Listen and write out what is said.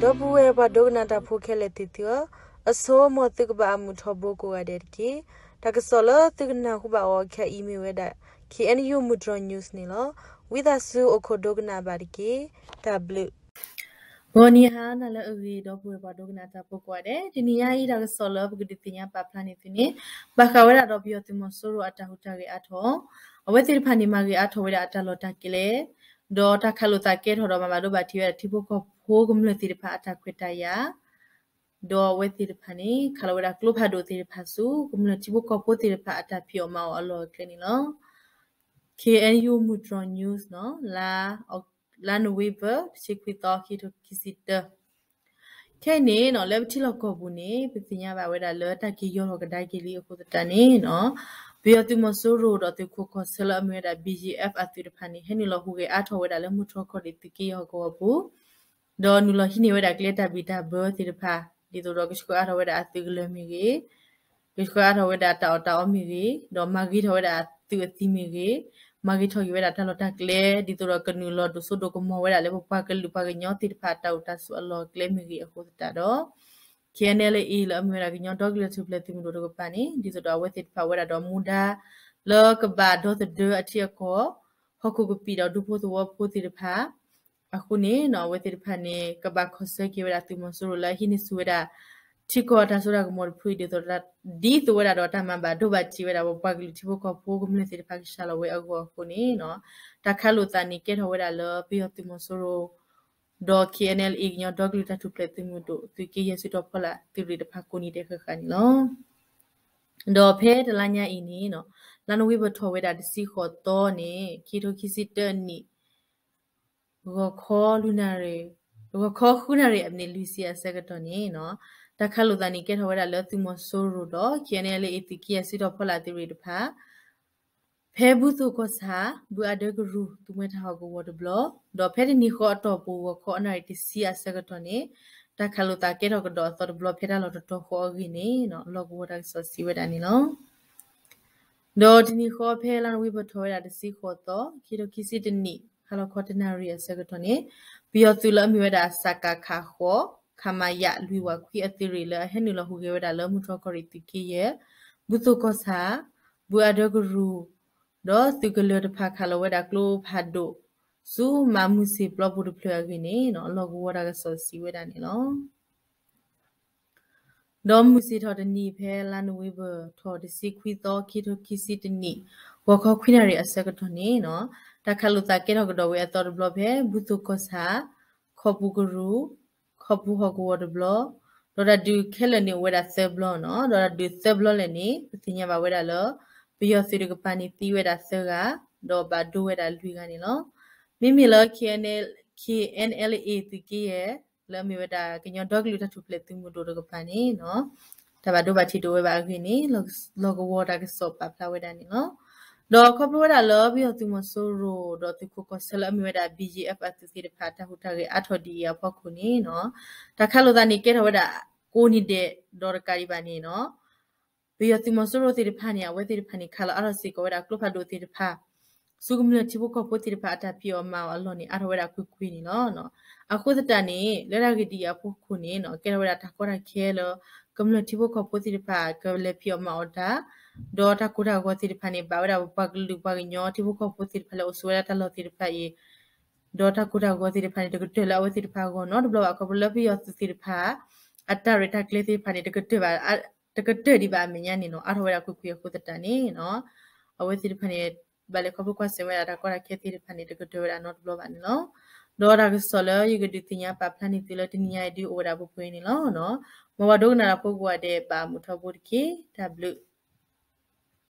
ဒီပုၢ်ဝဲၢ်ပှၤဒိကနၣ်တၢ်ဖိခဲလၢာ်သ့ၣ်သုဧၢ, အဆိ မ်သုကဘၣ်အမုာ်ထီဘိကိးဂၤဒဲးတက့ၢ်. တၢ်ကစီၣ်လၢသုကနၢ်ဟူဘၣ်အီၤခဲအံၤမ့ၢ်ဝဲဒၣ် K N U မုၢ်တြီၤ news န့ၣ်လီၤ. ဝံသးစူၤအိၣ်ခိးဒိကနၣ်ဘၣ်တက့ၢ်. တၢ်ဘျုး ဂီၤနံၤဟါနၤလၢအဂ့ၤ ဒီပုၢ်ဝဲၢ်ပှၤဒိကနၣ်တၢ်ဖိကိးဂၤဒဲး, တနံၤညါအံၤ တၢ်ကစီၣ်လၢပကဒုးသ့ၣ်ညါပာ်ဖျါန့ၢ်သုန့ၣ် ဘၣ်ဃးဝဲဒၣ်ဒီးပယီၤသုးမီၤစိရိၤအတၢ်ဟူးတၢ်ဂဲၤအါထီၣ်, အဝဲသ့ၣ်တဖၣ်န့ၣ် မၤဂ့ၤအါထီၣ်ဝဲဒၣ်အတၢ်လီၢ်တၢ်ကျဲ ဒီးတၢ်ခးလိာ်သးကဲထီၣ်ဒီးမၤဘၣ်ဒိဘၣ်ထံးဝဲဒၣ်ထံဖိကီၢ်ဖိကမျၢၢ်သ့ၣ်တဖၣ်အတၢ်ခွဲးတၢ်ယာ်, ဒီးအဝဲသ့ၣ်တဖၣ်န့ၣ် ခးလီၤဝဲဒၣ်ကျိဖးဒိၣ်သ့ၣ်တဖၣ်ဆူ ကမျၢၢ်ထံဖိကီၢ်ဖိသ့ၣ်တဖၣ်အတၢ်ဖံးအီၣ်မၤအီၣ်အလီၢ်အကျဲန့ၣ်လီၤ. K N U မုၢ်တြီၤ news န့ၣ် လါ လါနိၣ်ဝ့ဘၢၣ် တဆံခွံသီ ခံကထိခံဆံတၢ ခဲအံၤန့ၣ် လၢပထံလီၢ်ကီၢ်ပူၤန့ၣ် ပသ့ၣ်ညါဘၣ်ဝဲဒၣ်လၢတၢ်က့ၤယီၢ်ထီၣ်ကဒါက့ၤလံအဃိသတးန့ၣ် ပယီၤသုးမီၤစိရိၤဒီးသုးခိးကီၢ်ဆၢလၢအမ့ၢ်ဝဲဒၣ် B G F အသုးတဖၣ်န့ၣ် ဟဲနုာ်လီၤဟူးဂဲၤအါထီၣ်ဝဲဒၣ်လၢမုၢ်တြီၤကီၢ်ရ့ၣ်သုးက့ယဲၢ်ဟီၣ်ကဝီၤပူၤ, ဒီးနုာ်လီၤဟံးန့ၢ်ဝဲဒၣ်ကျဲတၢ်ဘံၣ်တၢ်ဘၢသ့ၣ်တဖၣ် ဒ်သိးဒီးကဆှၢအါထီၣ်ဝဲဒၣ်အသုးကလၢၤမ့ၢ်ဂ့ၤ, ကဆှၢအါထီၣ်ဝဲဒၣ်တၢ်အီၣ်တၢ်အီမ့ၢ်ဂ့ၤ, ဒီးမၤဂ့ၤထီၣ်ဝဲဒၣ်အသုးအသံၣ်မ့ၢ်ဂ့ၤ, မၤဂ့ၤထီၣ်က့ၤဝဲဒၣ်တၢ်လီၢ်တၢ်ကျဲ ဒ်သိးဒီးကနုာ်လီၤဒိၣ်စိဒိၣ်ကမီၤဝဲဒၣ်လၢပပှၤကလုာ်ပှၤကညီသ့ၣ်တဖၣ်အတၢ်အိၣ်တၢ်ဆိးအလီၢ်အကျဲမ့ၢ်ဂ့ၤအဃိသတးဒီး K N L A လၢအမ့ၢ်ဝဲဒၣ်ကညီဒီကလုာ်တၢ်ထူၣ်ဖျဲးသုးမုၢ်ဒိၣ်တကပၤန့ၣ် ဒ်သိးဒီးအဝဲသ့ၣ်တဖၣ်ဝဲဒၣ်ဒီးမူဒါ လၢကဘၣ်ဒီသဒၢအထံအကီၢ် ဟီၣ်ခိၣ်ကပံာ်ဒီးဒူဖိသဝီဖိသ့ၣ်တဖၣ် အဃိန့ၣ် အဝဲသ့ၣ်တဖၣ်န့ၣ် ကဘၣ်ခီၣ်ဆၢက့ၤဝဲဒၣ်သုးမီၤစိရိၤလၢအဟံးန့ၢ်ဆူၣ်ဝဲဒၣ် ထံကီၢ်တၢ်စိတၢ်ကမီၤတဖုအံၤ ဒ်သိး ဒ်သိးဝဲဒၣ်ဒီးတၢ်မၤဘၣ်ဒိဘၣ်ထံးဝဲဒၣ်ပပှၤကလုာ်ထံဖိကီၢ်ဖိကမျၢၢ်သ့ၣ်တဖၣ်ကဆှၢလီၤဝဲအဂီၢ်အဃိန့ၣ် တၢ်ခးလိာ်သးန့ၣ်ကဲထီၣ်ဝဲဒၣ်လၢပယီၤသုးမီၤစိရိၤ ဒီး K N L A ကညီဒီကလုာ်တၢ်ထူၣ်ဖျဲးသုးမုၢ်ဒိၣ် သုးက့ယဲၢ်စုတီၤဖီလာ်သုးရ့ၣ်တဖၣ်ကိးနံၤဒဲးဃၣ်ဃၣ်န့ၣ်လီၤ. ဒီးဖဲတလါညါအံၤန့ၣ် လါနိၣ်ဝ့ဘၢၣ်ထီၣ်ဝဲဒၣ်တဆံဃိးသီန့ၣ် ခံကထိခံဆံတၢနံၣ် ဂီၤခီ ဂီၤခီဃုနၣ်ရံၣ်အမံးနံးလွံၢ်ဆံအဆၢကတီၢ်န့ၣ် တၢ်ခးလိာ်သးန့ၣ်ကဲထီၣ်ဝဲဒၣ်လၢသုးမီၤစိရိၤဒီး K N L A သုးက့ယဲၢ်စုတီၤဖီလာ်သုးရ့ၣ်တဖၣ် ဖဲဘူၣ်သိၣ်ကီၢ်ဆၣ် ဘုအဒၢကရူၢ် သုးမွဲတၢ်ဟီၣ်ကဝီၤတဘျီ, ဒီးဖဲတနံၤဃီအတီၢ်ပူၤ ဂီၤခီအနၣ်ရံၣ်တဆံအဆၢကတီၢ်န့ၣ် တၢ်ခးလိာ်သးကဲထီၣ်ကဒီးအသီတဘျီဖဲတၢ်လီၢ်တတီၤဃီအဂ့ၢ်န့ၣ် လီၢ်ကဝီၤတၢ်ကစီၣ်စံးဝဲဒၣ်န့ၣ်လီၤ. ဒီးတနံၤဃီဖဲလါနိၣ်ဝ့ဘၢၣ်ထီၣ်ဝဲဒၣ်တဆံဃိးသီ ခံကထိခံဆံတနံၣ် ဟါလီၤခီတနၣ်ရံၣ်အဆၢကတီၢ်န့ၣ် ပယီၤသုးလၢအမ့ၢ်ဝဲဒၣ် စကခ ဃိး ခမရ လွံၢ်ဝးခွံအသုးရ့ၣ်လၢအဟဲနုာ်လီၤဟူးဂဲၤဝဲဒၣ်လၢမုၢ်တြီၤကီၢ်ရ့ၣ်သုးက့ယဲၢ် ဘူၣ်သိၣ်ကီၢ်ဆၣ် ဘုအဒၢကရူၢ် ဒီးသုးကလၢၤတဖၣ်ခးလီၤဝဲဒၣ်ကျိဖးဒိၣ် ဆူမၤမုၢ်ဆ့ၣ်ပျီပူၤတဖျၢၣ်အဂ့ၢ်န့ၣ် လီၢ်ကဝီၤတၢ်ကစီၣ်စံးဝဲဒၣ်န့ၣ်လီၤ. ဒီးမုၢ်ဆ့ၣ်ထီၣ်တနံၤဖဲလါနိၣ်ဝ့ဘၢၣ်ထီၣ်တဆံခွံသီ ခံကထိခံဆံတနံၣ် ဂီၤခီခွံနၣ်ရံၣ်အဆၢကတီၢ်န့ၣ် တၢ်ခးလိာ်သးကဲထီၣ်ကဒီးဝဲအသီတဘျီဖဲ ဘူၣ်သိၣ်ကီၢ်ဆၣ် ခီပူၤကရူၢ် ခီပူၤဟီၣ်ကဝီၤတဘျီ, ဒီးတၢ်ဒုးခဲလၢာ်န့ၣ်အိၣ်ဝဲဒၣ်သၢဘျီန့ၣ်, ဒီးတၢ်ဒုးသၢဘျီလဲၣ်န့ၣ် ပသ့ၣ်ညါဘၣ်ဝဲဒၣ်လၢ ပယီၤသုးတကပၤန့ၣ်သံဝဲဒၣ်သၢဂၤ, ဒီးဘၣ်ဒိဝဲဒၣ်လွံၢ်ဂၤန့ၣ်လီၤ. မ့မ့ၢ်လၢ K N L, K N L A သုးက့ယဲၢ် လၢအမ့ၢ်ဝဲဒၣ်ကညီဒီကလုာ်တၢ်ထူၣ်ဖျဲးသုးမုၢ်ဒိၣ်တကပၤန့ၣ် တၢ်ဘၣ်ဒိဘၣ်ထံးတအိၣ်ဝဲဘၣ်အဂ့ၢ်န့ၣ် လီၢ်ကဝီၤတၢ်ကစီၣ်ပာ်ဖျါဝဲဒၣ်န့ၣ်လီၤ. ဒီးခီဖျိဝဲဒၣ်လၢပယီၤသုးမီၤစိရိၤ ဒီးသုးခိးကီၢ်ဆၢလၢအမ့ၢ်ဝဲဒၣ် B G F အသုးသ့ၣ်တဖၣ် တၢ်ဟူးတၢ်ဂဲၤအါထီၣ်ဒ်အံၤအဖီခိၣ်န့ၣ် တၢ်ခးလိာ်သးန့ၣ်ကဲထီၣ်ဝဲဒၣ်ကိးနံၤဒဲးဒီးတကးဒံးဘၣ်န့ၣ် ပယီၤသုးမီၤစိရိၤသ့ၣ်တဖၣ်န့ၣ် အဝဲသ့ၣ်တဖၣ်န့ၣ် ခးလီၤအါထီၣ်စ့ၢ်ကီးဝဲဒၣ်ကျိဖးဒိၣ်သ့ၣ်တဖၣ် ဆူကမျၢၢ်ထံဖိကီၢ်ဖိသ့ၣ်တဖၣ်အတၢ်ဖံးအီၣ်မၤအီၣ်အလီၢ်န့ၣ် အါထီၣ်ဝဲဒၣ်ကွ့ၢ်ကွ့ၢ်န့ၣ်လီၤ. အဃိသတးန့ၣ် လၢတၢ်ဂ့ၢ်ဒ်အံၤအဖီခိၣ်န့ၣ် ကဲထီၣ်ဝဲဒၣ်တၢ်ကီတၢ်ခဲလၢ ကမျၢၢ်ထံဖိကီၢ်ဖိသ့ၣ်တဖၣ်ကလဲၤဖံးအီၣ်မၤအီၣ်တၢ်, ဒီးတၢ်ကိၢ်တၢ်ဂီၤသ့ၣ်တဖၣ်န့ၣ် ဘၣ်ဝဲဒၣ်ပပှၤကလုာ်ပှၤကညီထံဖိကီၢ်ဖိသ့ၣ်တဖၣ်လၢအိၣ်ဆိးဝဲဒၣ်တၢ်လီၢ်သ့ၣ်တဖၣ်အံၤ ဒီးတၢ်ကိၢ်တၢ်ဂီၤသ့ၣ်တဖၣ်န့ၣ် တကတၢၢ်လၢအဝဲသ့ၣ်တဖၣ်အဂီၢ်နီတဘျီဘၣ်. ခီဖျိလၢပယီၤသုးသ့ၣ်တဖၣ် အတၢ်ရဲၣ်တၢ်ကျဲၤသ့ၣ်တဖၣ်န့ၣ် တကတၢၢ်ဘၣ်, တကတၢၢ်ဒံးဘၣ်အမဲာ်ညါန့ၣ်နီၤ အါထီၣ်ဝဲဒၣ်ကွ့ၢ်ကွ့ၢ်အဃိသတးန့ၣ် အဝဲသ့ၣ်တဖၣ်န့ၣ် ဘၣ်လဲၤခီဖျိကွၢ်ဆၢၣ်မဲာ်ဝဲဒၣ်တၢ်ကီတၢ်ခဲသ့ၣ်တဖၣ်န့ၣ် တကတၢၢ်ဝဲဒၣ်နီတဘျီဘၣ်န့ၣ်လီၤ. ဒီးတၢ်ကစီၣ်လၢယကဒုးသ့ၣ်ညါပာ်ဖျါန့ၢ်သုလၢတနံၤညါအံၤဒုးအိၣ်ဝဲဒၣ်ပှဲၤပှဲၤန့ၣ်လီၤ. မ်ပှၤဒိကနၣ်တၢ်ဖိကိးဂၤဒဲး ဘၣ်မုာ်ထီဘိတက့ၢ်. တၢ်ဘျုး